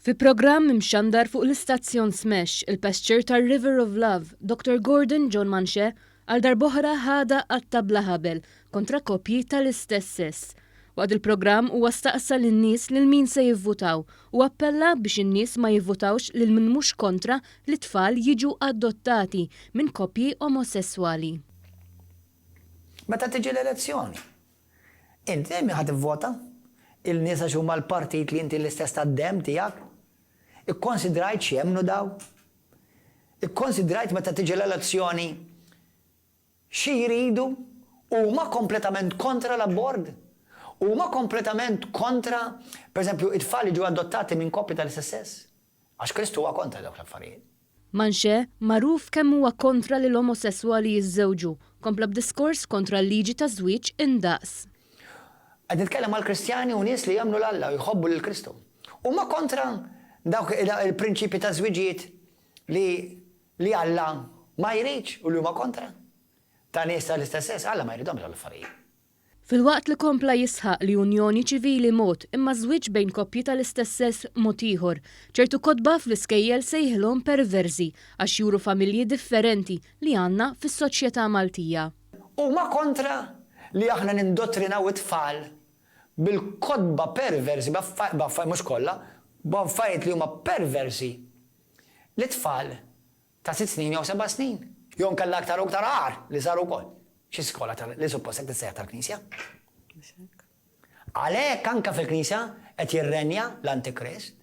Fi programm imxandar fuq l-istazzjon Smash, il-pastor tar-River of Love, Dottor Gordon John Manché, għal darb'oħra ħadha qatta' bla ħabel kontra koppji tal-istess sess. Waqt il-programm huwa staqsa lin-nies lil min se jivvutaw u appella biex in-nies ma jivvutawx lil min mhux kontra li t-tfal jiġu adottati minn koppji omosesswali. Meta tiġi l-elezzjoni, Int lil min ħa tivvota? Il-nies għax huma l-partit li inti l-istess tad-demm tiegħek? Ikkonsidrajt x'jemmnu dawn? Ikkonsidrajt meta tiġi l-elezzjoni xi jridu? Huma kompletament kontra l-abort? Huma kompletament kontra, pereżempju, it-tfal jiġu adottati minn koppji tal-istess sess? Għax Kristu huwa kontra dawk l-affarijiet. Manché, magħruf kemm huwa kontra li l-omosesswali jiżżewġu, kompla b'diskors kontra l-liġi taż-żwieġ indaqs. Qed nitkellem għal Kristjani u nies li jemmnu 'l Alla u jħobbu lil Kristu. Huma kontra dawk il-prinċipji ta' żwiġijiet li li Alla ma jridx u li huma kontra ta' nies tal-istess sess. Alla ma jridhomx dawn l-affarijiet. Filwaqt li kompla jisħaq li unjoni ċivili mod imma żwieġ bejn koppji tal-istess sess mod ieħor, ċertu kotba fl-iskejjel sejħilhom perverżi għax juru familji differenti li għandna fis-soċjetà Maltija. Huma kontra li aħna nindottrinaw it-tfal bil-kotba perversi, b'affarijiet, mhux kollha, b'affarijiet li huma perversi lit-tfal Ta' sitt snin jew seba' snin. Jew inkella aktar u aktar agħar li saru wkoll. Xi skola tal li suppost qed tissejjaħ tal-Knisja. Għalhekk anke fil-Knisja qed jirrenja l-Antikrist.